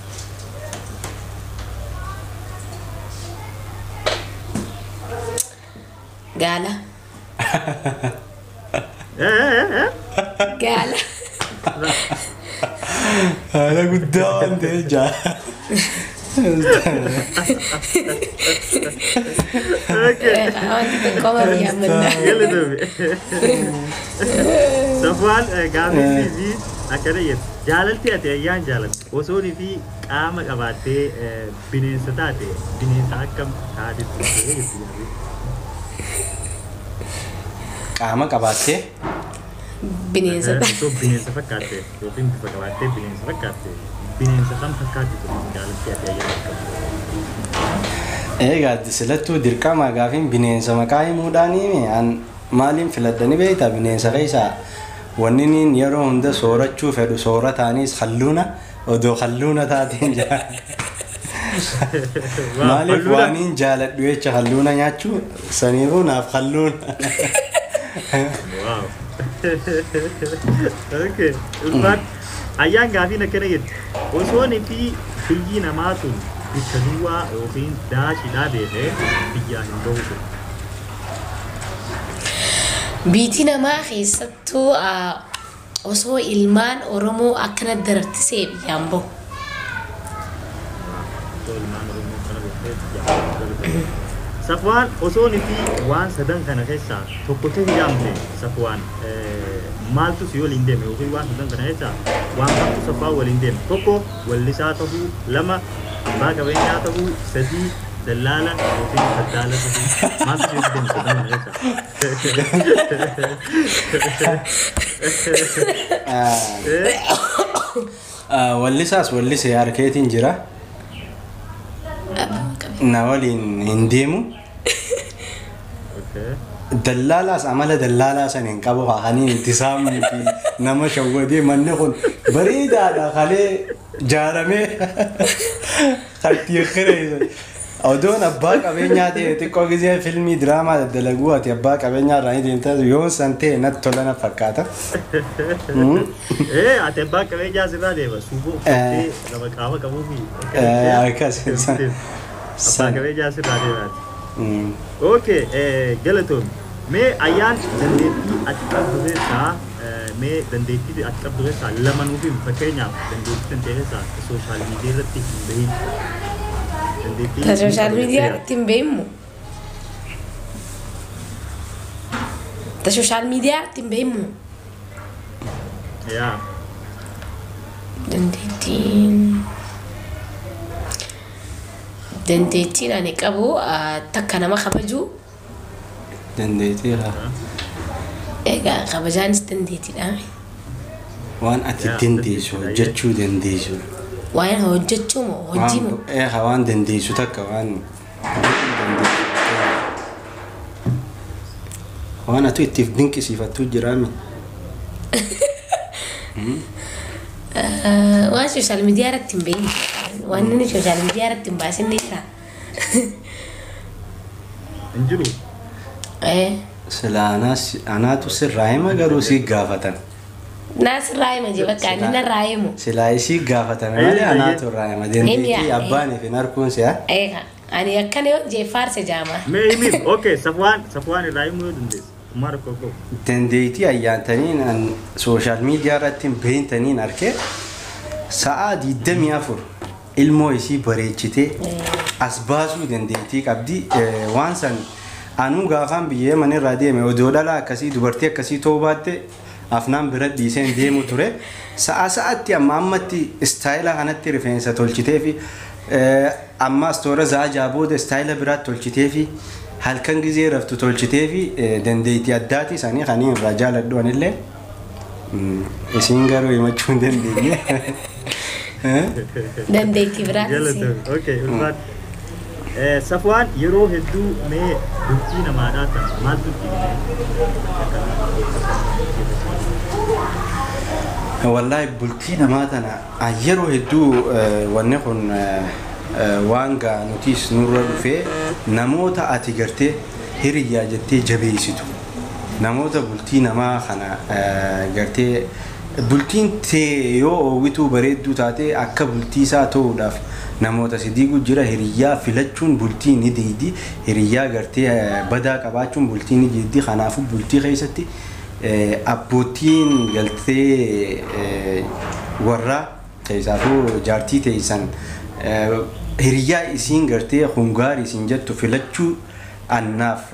Gaala. Eh. Gaala. Haala guddaa waan ta'e jaa. Okay. Wanti tokko biyya amannaa. Galatoomi. Safwaan gaaffiin fi akkana jettu. Jaalalti ati ayyaan jaalattu osoo fi qaama qabaattee bineensa taate bineensa akkam taate turte jetti gaaffiin. Qaama qabaattee Bineensa taate. Osoo bineensa fakkaatte yookiin bifa qabaattee bineensa fakkaatte bineensa kam fakkaatti turte jaalalti ati ayyaan qabdu. Egaa silattuu dirqama gaafiin bineensa maqaa himuudhaanii an maaliin filadhani beektaa bineensa keessaa wanni niin yeroo hunda soorachuu fedhu soorataanis halluuna odoo halluuna taateen jira. Maaliif waaniin jaaladhu jecha halluuna nyaachuu saniifuu naaf halluuna. Wow. Okay. Ulfaat ayyaan gaafiin akkana jettu. Osoo fi biyyi namaa tun bikka duwwaa yookiin daashiidhaa beekee biyyaa hin bahu ture. Biitii namaa keessattuu osoo ilmaan Oromoo akkana darartisee biyyaan bahu. Osoo ilmaan Oromoo akkana beekee biyyaan bahu. Safwaan osoo fi waan sadan kana keessaa tokko ta'e hiramte Safwaan maaltu si waliin deeme yookiin waan sadan kana keessaa waan kamtu Safwaan waliin deeme tokko wallisaa ta'uu lama abbaa qabeenyaa ta'uu sadii dallaala yookiin daddaala ta'uu maaltu si waliin deeme sadan kana keessaa. Wallisaas wallisee harkeetiin jira. Na waliin hin deemu. Dallaalaas amala dallaalaa san hin qabu haqanii itti saamuu fi nama shawwadee manni kun bareedaadha kalee jaaramee kattiin kireessan. Odoon abbaa qabeenyaa ta'e xiqqoo gisee filmii diraamaa daddalaguu ati abbaa qabeenyaa irraa ni deemtaa yoon san ta'e natti tola na fakkaata. Ati abbaa qabeenyaa sirraa deema suufuu uffattee nama qaama qabuu fi Akkas. Abbaa qabeenyaa sirraa deemaati. Okay, galatoom. Mee ayyaan dandeettii ati qabdu keessaa mee dandeettii ati qabdu keessaa lama nuuf himi fakkeenyaaf dandeettii tan ta'e keessaa sooshaal miidiyaa irratti hin bahin. Ta sooshaal miidiyaa irratti hin bahinmu. Ta sooshaal miidiyaa irratti hin bahinmu. Yaa. Dandeettiin ani qabu takka nama kabajuu. Dandeettii haa. Egaa kabajaanis dandeettiidha. Waan ati dandeessu hojjechuu dandeessu. Waan hojjechuu moo hojii moo? Waan dandeessu takka waan dandeessu. Waan ati ittiif dinqisiifattu jiraami. Waan sooshaal miidiyaa irratti hin beekne. Waan inni sooshaal miidiyaa irratti hin baasin ni jira. Hin jiru. Sila anaatu sirraa hima garuu si gaafatan. Naa sirraa hima jee bakka inni narraa himu. Silaa isii gaafatan malee anaatu irraa hima. Dandeettii abbaanii fi narkuun si'a. Ani akkana yoo jee faarse jaama. Mee himi okay Safwaan irraa himuu yoo dandeesse. Umar rakkoo qabu. Dandeettii ayyaantaniin sooshaal miidiyaa irratti hin beeytaniin arkee sa'aa 24 ilmoo isii bareechitee as baasuu dandeettii qabdi. Waan san anuu gaafaan biyya Yemen irraa deeme odoo dhalaa akkasii dubartii akkasii ta'uu baatte afnaan bira dhiiseen deemu ture. Sa'a sa'aatti amma ammatti istaayila kanatti rifeensa tolchitee fi ammaas toora zaajaa booda istaayila biraatti tolchitee fi halkan gizee raftu tolchitee fi dandeettii addaati isaanii kan irraa jaaladhu anillee. Isiin garuu himachuu hin dandeenye. Dandeettii biraatis. Galatoom. Okay, ulfaadhu. Safwaan yeroo hedduu mee bultii namaadhaa tan maaltu itti Wallaahi bultii namaa tana yeroo hedduu wanni kun waan gaa nutis nurra dhufee namoota ati gartee hiriyyaa jettee jabeessitu namoota bultii namaa kana gartee bultiin tee yoo oowwituu bareedduu taate akka bultii isaa ta'uudhaaf namoota si diigu jira. Hiriyyaa filachuun bultii ni diidi, hiriyyaa gartee badaa qabaachuun bultii ni diidi. Kanaafuu bultii keessatti abbootiin galtee warraa keessaafuu jaartii teessan hiriyyaa isiin gartee hungaarii isiin jettu filachuu annaaf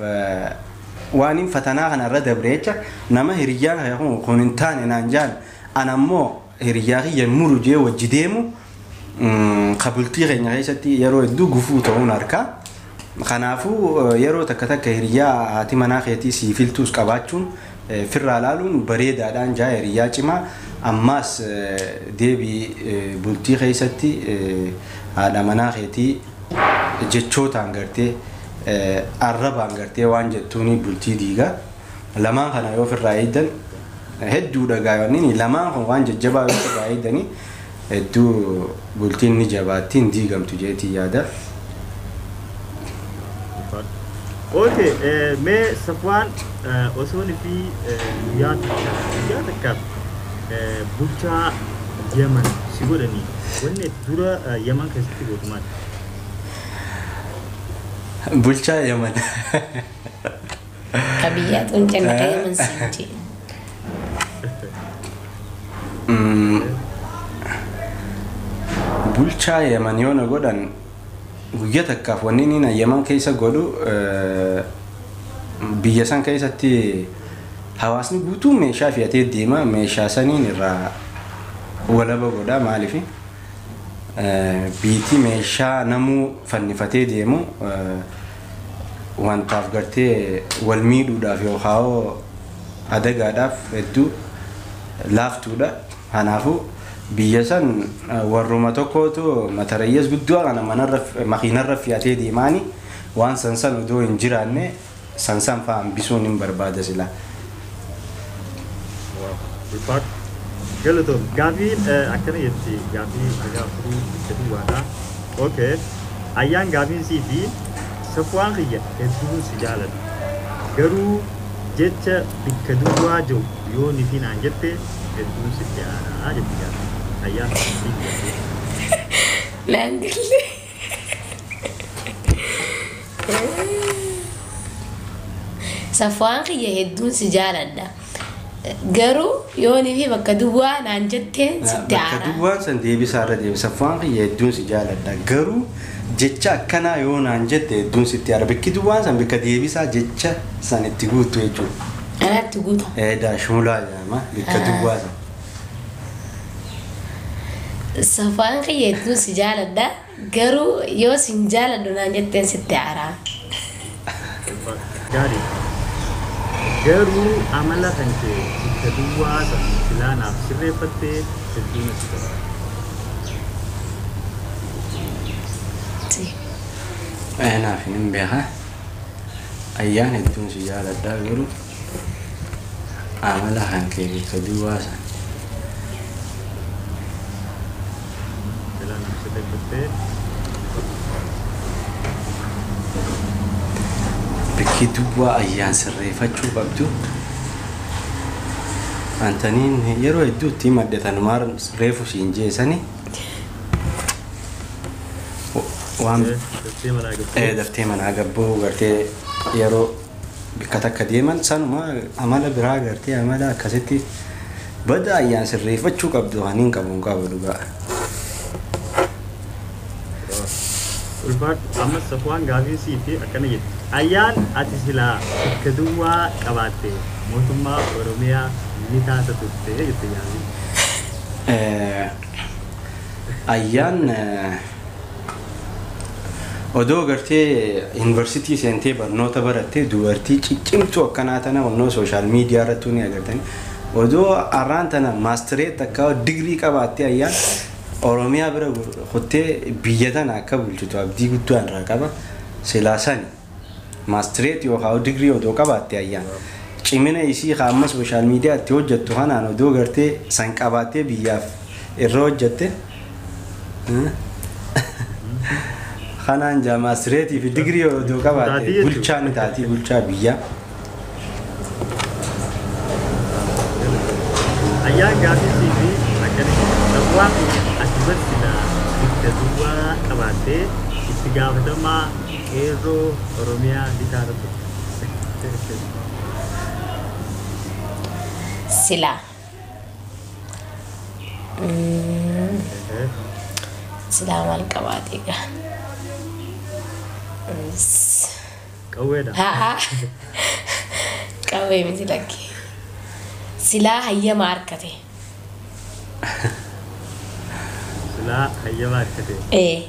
waan hin fatanaa kanarra dabreecha nama hiriyyaa kun hin taane naan jaan an ammoo hiriyyaa kiyya muru jee wajji deemu ka bultii keenya keessatti yeroo hedduu gufuu ta'uun harkaa. Kanaafuu yeroo takka takka hiriyyaa haati manaa keetii sii filtuus qabaachuun firraa laaluun bareedaadhaan jaa hiriyyaa cimaa ammaas deebii bultii keessatti haadha manaa keetii jechootaan gartee arrabaan gartee waan jettuuni bultii diiga. Lamaan kana yoo ofirraa eegdan hedduudha gaayonni lamaan kun waan jajjabaa yoo ofirraa eegdanii hedduu bultiin ni jabaatti hin diigamtu jeetii yaada. Okay, mee Safwaan osoo fi guyyaa takkaaf bulchaa Yaman si godhanii wanni dura Yaman keessatti gootu maali? Bulchaa Yaman. Ka biyyaa tun jenna ka Yaman siin jee. Bulchaa Yaman yoo na godhan guyyaa takkaaf wanni inni Yaman keessa godhu biyya san keessatti hawaasni guutuu meeshaa fe'atee deema meeshaa saniin irraa walaba godha maaliif biitii meeshaa namuu fannifatee deemu wantaaf gartee wal miidhuudhaaf yookaan adagaadhaaf hedduu laaftuudha. Kanaafuu biyya san warruma tokkootu matarayyas guddoo kana manarra makiinarra fe'atee deemaani waan san san odoo hin jiraanne san san fa'aa hambisuun hin barbaada silaa. Ulfaadhu. Galatoom. Gaafiin akkana jetti gaafii dhagaa afurii itti duwwaadha. Okay. Ayyaan gaafiin sii fi Safwaan kiyya hedduun si jaaladha. Garuu jecha bikka duwwaa jiru yoo ni fi naan jette hedduun sitti aanaa jetti gaafii. Ayyaan sii fi Naan galle. Safwaan kiyya hedduun si jaaladha. Garuu yoo ni fi bakka duwwaa naan jetteen sitti Bakka aara. duwwaan san deebisaa irra deebisa. Safwaan kiyya hedduun si jaaladha. Garuu jecha akkanaa yoo naan jette hedduun sitti aara. Bakki duwwaan san bakka deebisaa jecha san itti guuttu jechuudha. Anaatti guuta. Daashmulaa jedhama bakka duwwaa san. Safwaan kiyya hedduun si jaaladha. Garuu yoo sin jaaladhu naan jetteen sitti aara. Gaarii. Garuu amala kan kee bakka duwwaa san silaa naaf sirreeffattee hedduu natti tola. Naaf hin beeka. Ayyaan hedduun si jaaladha garuu amala kan kee bakka duwwaa san. Silaa naaf sirreeffattee Bakki duwwaa ayyaan sirreeffachuu qabdu. Antaniin yeroo hedduu itti himadhe tanumaa reefu siin jeesani. Waan daftee manaa gabboo. Daftee manaa gabboo gartee yeroo bakka takka deeman sanuma amala biraa gartee amala akkasitti bada ayyaan sirreeffachuu qabdu kan hin qabu hin qabu dhugaa. Ulfaadhu ammas Safwaan gaafii sii fi akkana jetti. Ayyaan ati silaa bakka duwwaa qabaatte mootummaa Oromiyaa ni taata turte jette gaafiin. Ayyaan odoo gartee yuunivarsiitii seentee barnoota barattee dubartii ciccimtuu akkanaa tana onnoo social media irratti ni agartani. Odoo har'aan tana maastireet akka digirii qabaattee ayyaan Oromiyaa bira kuttee biyya tana akka bulchitu abdii guddaa irraa qaba. Silaa sani maastireet yookaan digirii odoo qabaatte ayyaan cimina isii haa amma sooshaal miidiyaatti hojjettu kanaan odoo gartee san qabaattee biyyaaf irra hojjette. Kanaan jaa maastireetii fi digirii odoo qabaatte Taatii jechuudha. Bulchaa ni taatii bulchaa biyyaa. Ayyaan gaafisii fi akkana Safwaan asirratti silaa bikka duwwaa qabaattee itti gaafatamaa qeerroo Oromiyaa ni taata turte. Silaa. Silaa maal qabaate egaa? Qawweedha. Haa. Qawwee miti lakki. Silaa hayyama harkate. Silaa hayyama harkate. Ee.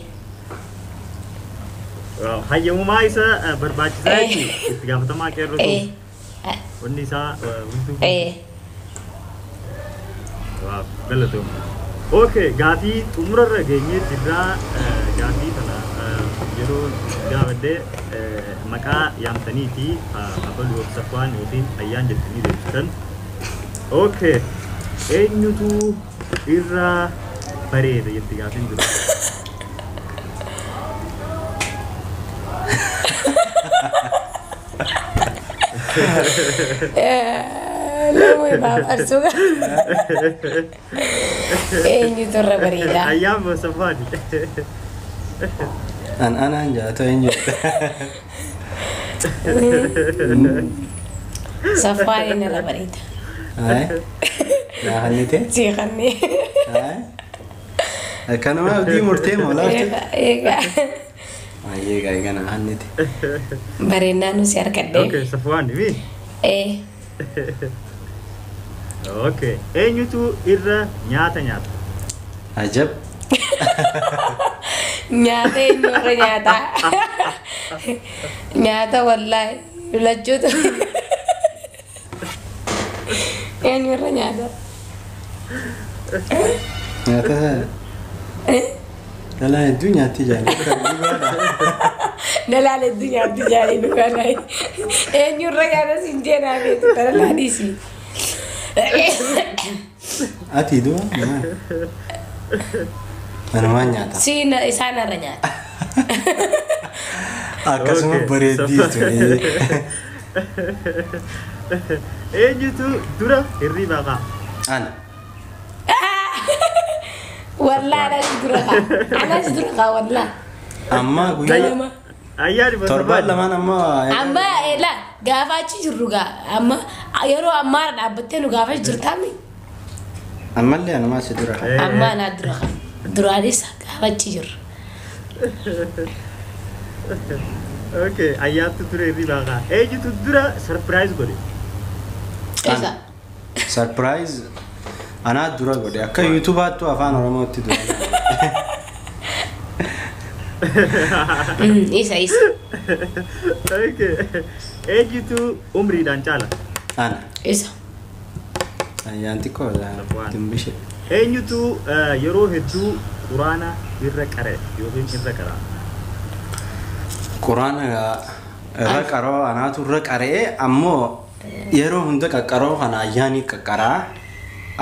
Hayyamumaa isa barbaachisaa Eh. jechuudha. Itti gaafatamaa qeerroo Ee. ta'u. Wanni isaa hunduu. Ee. Waaw, galatooma. Okay, gaafii xumurarra geenyee jirraa gaafii kana yeroo gaafadhee maqaa yaamtanii fi abaluu Safwaan yookiin ayyaan jettanii deebistan. Okay, eenyutu irra bareeda jetti gaafiin dura. Nama baaf arsuu. Eenyutu irra bareeda? Ayyaan moo Safwaan? An anaan jaatoo eenyu? Safwaan irra bareeda. Aye. Naa hallite? Seeqannee. Aye. Akkanuma abdii murtee moo laafte? Egaa. Ayyee gaa egaa naa hallite. Bareednaa nu si harkadhee. Okay, Safwaan mi? Ee. Okay, eenyutu irra nyaata nyaata? Ajab. Nyaata eenyu irra nyaata? Nyaata wallaahi lachuutu. Eenyu irra nyaata? Nyaata sana. Dhalaan hedduu nyaatti jaalladha. Dhalaan hedduu nyaatti jaalladha dhugaa. Eenyu irra nyaata siin jeenaa beektu dhalaa dhiisi. Ati du'a maal? Anumaan nyaata. Siin isaan irra nyaata. Akkasuma Okay, bareeddii jechuudha. Eenyutu dura hirriibaa ka'a? Ana. Wallaahi anas dura ka'a. Anas dura ka'a wallaahi. Amma guyyaa Ganama. Ayyaani moo torbaan Safwaan? lamaan amma Amma la gaafa achi jirru gaa amma yeroo ammaarra dhaabbattee nu gaafa jirtaami. Ammallee anumaa si dura ka'a. Amma anaa dura ka'a. Duraanis gaafa achi jirru. Okay, ayyaantu dura hirriibaa ka'a. Eenyutu dura surprise godhe? Isa. Surprise anaa dura godhe akka yuutuubaattu afaan oromootti dura. Isa isa. Okay. Eenyutu umriidhaan caala? Ana. Isa. Ayyaan xiqqoo dimbishe. Eenyutu yeroo hedduu quraana irra qara'e yookiin irra qara'a? Quraana irra qaroo anaatu irra qara'ee ammoo yeroo hunda qaqqaroo kana ayyaanii qaqqaraa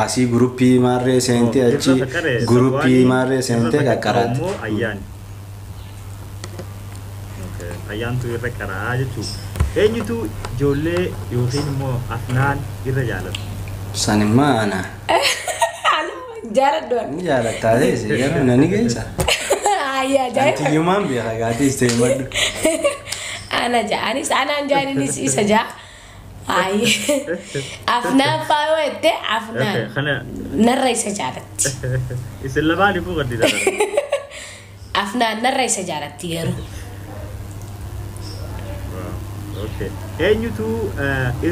asii guruppii maarree seentee achi guruppii maarree seentee qaqqaraatti. Immoo ayyaani. Okay, ayyaantu irra qara'aa jechuudha. Eenyutu ijoollee yookiin immoo afnaan irra jaalata? Sanimmaa ana. Jaaladhu. Ni jaalattaa ta'e garuu nani geessa. Ayyaa jaaladhu. Antiyyumaan beeka gaatiis ta'e maddu. Ana jaa anis anaan jaaninis isa jaa. Ayyi. Afnaan faayoo jettee afnaan. Kana Narra isa jaalatti. isin lamaanifuu gaddiidha. Afnaan narra isa jaalatti garuu. Okay. Eenyutu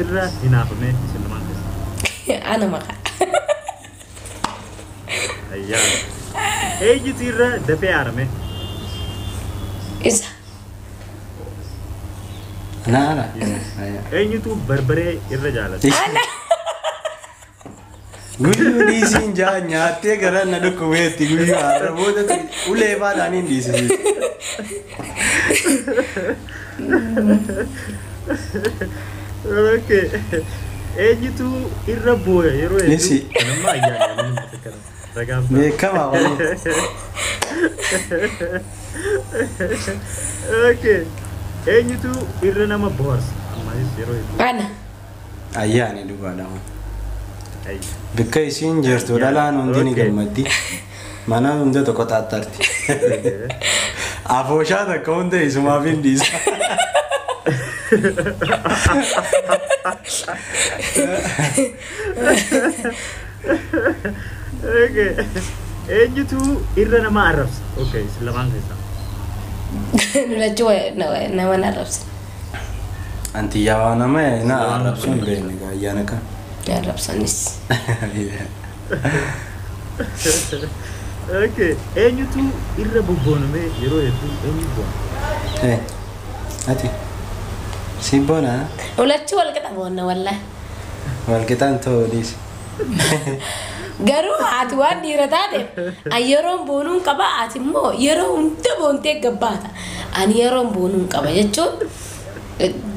irra hinaafame isin lamaan keessa? Ana maqaa. Ayyaa. Eenyutu irra dafee aarame? Isa. Ana ala. Eenyutu barbaree irra jaalata? Ana. Guyyuu dhiisiin jaa nyaattee gara na dhukkubeetti guyyuu har'a booda ulee baadhaan hin dhiisisiisu. Okay. Eenyutu irra booya yeroo hedduu? Nisi. Kanammaa ayyaana namni akkana. Ragaan ba'a. Beekamaa waliin. Okay. Eenyutu irra nama bohaarsa? Ammaanis yeroo hedduu. Ana. Ayyaani dhugaadha. Ayyi. Bikka isiin jirtu dhalaan hundi ni Okay. gammaddi. Mana hunda tokko taattarti. Afooshaa takka hunda isumaaf hin dhiisa. Okay. Eenyutu irra nama arrabsa? Okay, isin lamaan keessaa. Nu lachuu nama na arrabsa. Antiyyaa waa nama na arrabsuun hin beekne egaa ayyaana kana. Na arrabsanis. Okay. Eenyutu irra bobboonamee yeroo hedduu eenyu boona? Eh, ati si boona Nu lachuu wal qixa boonna wallaahi. walqixaan ta'uu dhiisi. Garuu ati waan dhiira taateef ani yeroon boonuun qaba ati immoo yeroo hunda boontee gabbaata. Ani yeroon boonuun qaba jechuun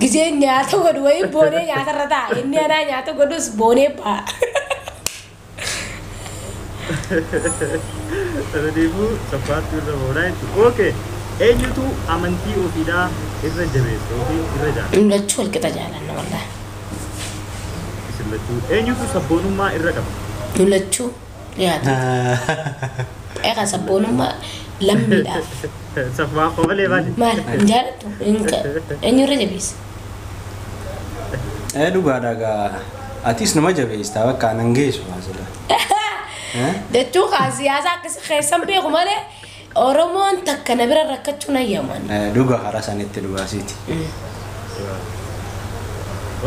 gisee nyaata godhu wayii boonee nyaatarra taa'a. Inni anaa nyaata godhus boonee ba'a. Sanaafuu sabbaattu irra boonaa jechuudha. Okay. Eenyutu amantii ofiidhaa irra jabeessa yookiin irra jaalata? Nu lachuu wal qixa jaalanna wallaahi. Isin lachuu. Eenyutu sabboonummaa irra qaba? Nu lachuu nyaata. Egaa sabboonummaa lammiidhaaf. Saffaa kofalee maali? Maal hin jaalattu? Eenyu irra jabeessa? Eh dhugaadha gaa atis nama jabeessita bakka anan geessu asirra. Jechuun kaa siyaasa akkasi keessan beeku malee Oromoon takka na bira rakkachuun ayyaman. Dhuga hara sanitti dhugaasiiti.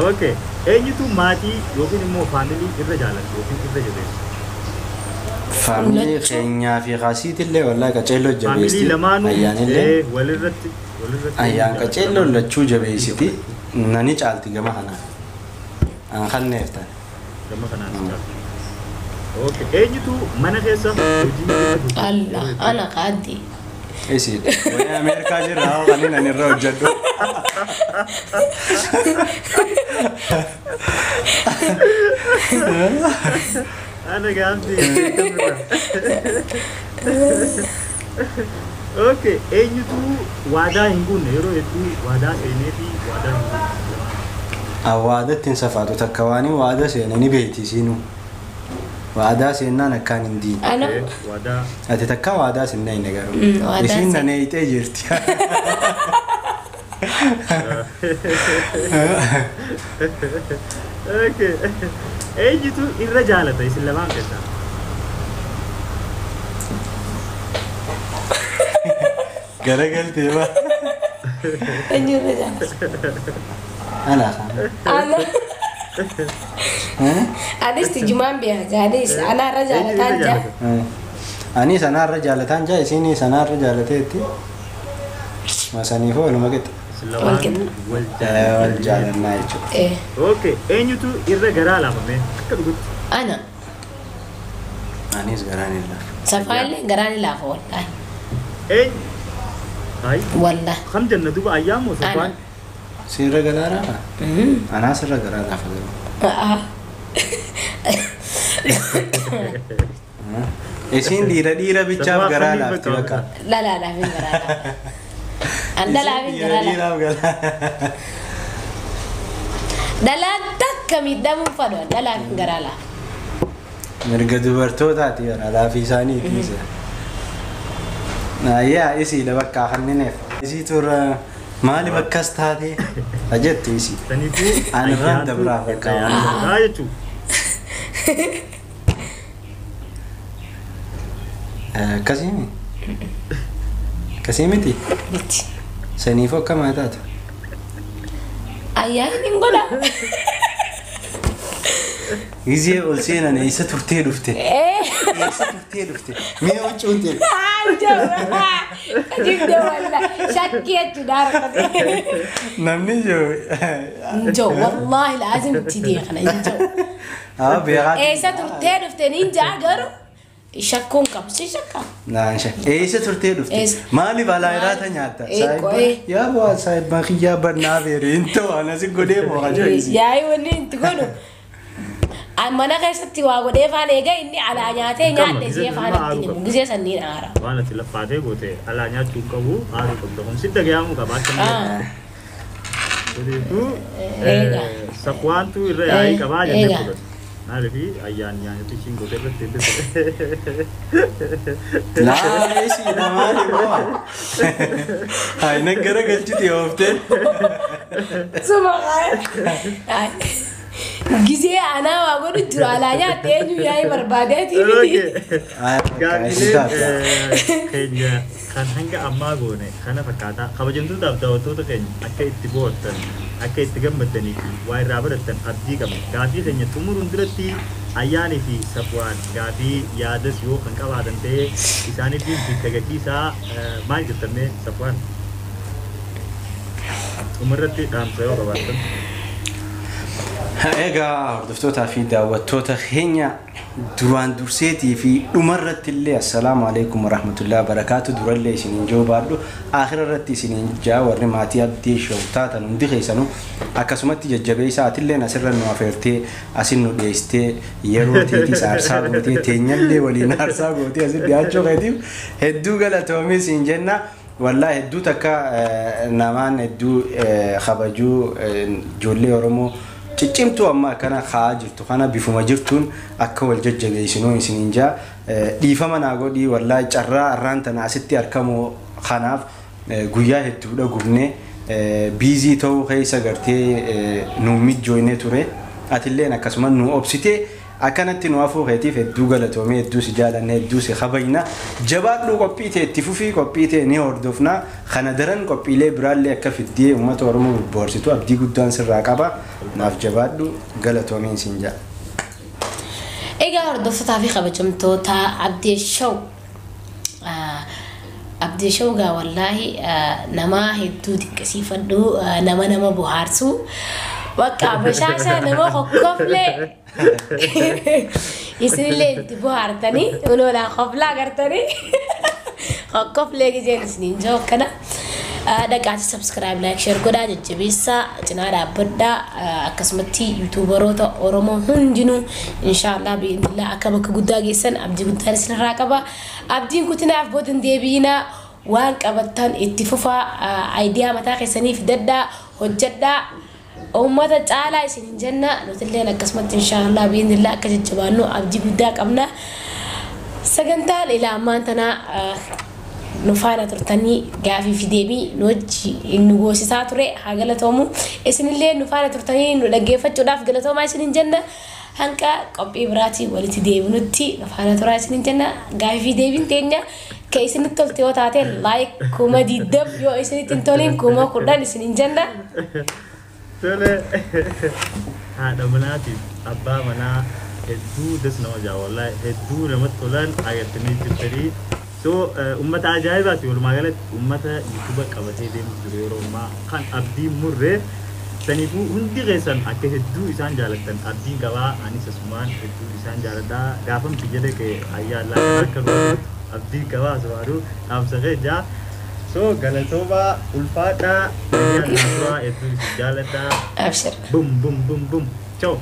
Okay. Eenyutu maatii yookiin immoo faamilii irra jaalata yookiin irra jabeessa? Faamilii keenyaa fi kaasiitillee wallaahi qaceelloo jabeessiti. Faamilii lamaanuu Ayyaanillee walirratti walirratti. ayyaan qaceelloo lachuu jabeessiti. Nani caalti gama kanaan. An kanneef ta'e. Gama kanaan si caalti. Okay. Eenyutu mana keessa hojii irra hojjeta? Allah ana qaaddi. Isiidha. Wayii Ameerikaa jirra haa kan inni irra hojjedhu. Ana gaafti. Okay. Eenyutu waadaa hin guunne yeroo hedduu waadaa seenee fi waadaa hin guunne? Waadatti hin safaatu takka waan waada seene ni beekti isiinuu. Waadaa seennaan akkaan hin diine. Ana Okay. Waadaa Ati takka waadaa sinna hin garuu. Waadaa Isiin seen- na neeyitee jirti. Okay. Eenyutu irra jaalata isin lamaan keessaa? Garagaltee ba. Eenyu irra jaalata? Ana kana. Ana. Anis tijumaan beeka gaanis ana irra jaalataan jaa. Ani sanaarra jaalataan jaa isiin sanaarra jaalateetti. Masaniifuu waluma qixa. Isin lamaanuu wal Wal jaalannaa jechuudha. Eh Okay. Eenyutu irra garaa laafame akka dhugutti? ana Anis garaan hin laafu. safaallee garaan ni laafa wallaahi. Eenyu? Hai. Wallaahi. Kam jenna duuba ayyaamoo safaan? Sirra garaa laafa? Anaa sirra garaa laafa garuu. Isiin dhiira dhiira bichaaf Safaa garaa kamii laafti bakka bakka. Dhalaadhaaf hin garaa laafa. An dhalaaf hin Dhiira garaa laafa. dhiiraaf garaa. Dhalaan takka miidhamuun fadhu dhalaaf hin garaa laafa. Mirga dubartootaati gara laafii isaaniiti. Ayyaa isiidha bakka kannineef. Isiitu irra maaliif akkas taate jettu isii. Saniifuu Ani irraan ayyaantu dabraaf irra bakka. jaalata jechuudha. Akkasii mi? Akkasii miti? Miti. Saniifuu akkam haa taatu? Ayyaanni hin godha. Gizee ol seenan eessa turtee dhufte? Eessa turtee dhufte? Mee huccuun ta'e. Jibde walla shakkii jechuudha harkate. Namni jiru. Injoo wallaahi laazim itti deekana injoo. Haa beekaa. Eessa turtee dhufte niin jaa garuu shakkuun qabu si shakka. Naan shakka. Eessa turtee dhufte? Eessa? Maaliif alaa irraata nyaatta? Eeqoo. Yaa bu'aa saayibaa kiyyaa bannaa beere hin ta'u anas godhee moo ajaa'ibu. Yaa'ii wanni itti godhu. Mana keessatti waa godhee faan eega inni alaa nyaatee nyaadhe jee faan ittiin himu gisee sanniin aara. Waan ati laffaatee goote alaa nyaachuu hin qabu aaruu qabda kun sitti dhagahamuu qaba akka malee. Kanaafuu Eega. Safwaantu irra yaa'ii qabaa jennee Eega. fudhatu. Maaliif ayyaan nyaanyotti ishiin goote irratti Laa eessi maali bu'aa? Haa inni gara galchiti ooftee. Suma gisee anaa waa godhu jiru alaa nyaatte eenyu yaa'ii barbaadeeti miti. Gaaffileen keenya kan hanga ammaa goone kana fakkaataa kabajamtootaaf daawwattoota keenya akka itti bohaartan akka itti gammaddanii fi waa irraa barattan abdii qabna. Gaaffii keenya xumuruun duratti ayyaanii fi safwaan gaaffii yaadas yoo kan qabaatan ta'e isaaniif bakka gachiisaa maal jettamee safwaan? Dhumarratti dhaamsa yoo qabaattan. Egaa hordoftootaa fi daawwattoota keenya duraan durseetii fi dhumarratti illee assalaamu alaikum warahmatullahi wabarakaatu durallee isiniin jiru baadhu akhira irratti isiniin jaa warri maatii abdii show taatan hundi keessanuu akkasumatti jajjabeessaa atilleen asirra nu afeertee asin nu dhiyeessitee yeroo teetiis aarsaa gootee teenyallee waliin aarsaa gootee asin dhiyaachuu keetiif hedduu galatoomii siin jenna. Wallaa hedduu takka namaan hedduu kabajuu ijoollee Oromoo ciccimtuu amma akkana kaa'aa jirtu kana bifuma jirtuun akka wal jajjabeessinuu isiniin jaa dhiifama naa godhii wallaa carraa arraan tana asitti argamu kanaaf guyyaa hedduudha gubnee biizii ta'uu keessa gartee nu mijjooynee ture atilleen akkasuma nu obsitee akkanatti nu hafuu keetiif hedduu galatoomee hedduu si jaalanne hedduu si kabajna jabaadhuu qophii ta'e itti fufii qophii ta'e ni hordofna kana daran qophiilee biraallee akka fiddee uummata Oromoo bobboorsitu abdii guddaan sirraa qaba naaf jabaadhu galatoomeen siin jedha. Egaa hordoftootaa fi kabajamtoota Abdii Show. Abdii Show gaa wallaahi nama hedduu dinqisiifadhu nama nama bohaarsu. Bakka bashaasha nama hokkoflee isinillee itti bohaartanii unoolaa koflaa agartanii hokkoflee gizeen isiniin jiru akkana. Dhaqaati subscribe like share godhaa jajjabeessaa cinaa dhaabbadhaa akkasumatti yuutuubaroota Oromoo hundinuu inshaallah bi'inillah akka bakka guddaa geessan abdii guddaan isinirraa qaba. Abdiin kutinaaf booda hin deebiinaa waan qabattan itti fufaa aayidiyaa mataa keessanii fidadhaa hojjedhaa. Uummata caalaa isin hin jenna nutilleen akkasumatti inshaallah bi'inillah akka jajjabaannu abdii guddaa qabna. Sagantaan ilaa ammaan tanaa nu faana turtanii gaafii fi deebii nu wajji nu goosisaa ture haa galatoomu. Isinillee nu faana turtanii nu dhaggeeffachuudhaaf galatoomaa isin hin jenna. Hanqa qophii biraatii walitti deebinutti nu faana turaa isin hin jenna. Gaafii fi deebiin teenya ka isinitti tolte yoo taate like 20,000 yoo isinitti hin tolin 10,000 isin hin jenna. Tole haadha manaatiif abbaa manaa hedduu das nama jaa wallaahi hedduu namatti tolan agartanii jirtanii. So uummata ajaa'ibaati walumaa galatti uummata yuutuuba qabatee deemu jiru yeroo ammaa kan abdii murree saniifuu hundi keessan akka hedduu isaan jaalattan abdiin qabaa anis asumaan hedduu isaan jaaladhaa gaafan biyya dhaqe ayyaallaa akka gootu abdiin qabaa asumaanuu dhaamsa keenya. So galatooma ulfaadhaa ayyaannaa turaa hedduu isin jaaladhaa. Abshir. Bum bum bum bum. Ciao.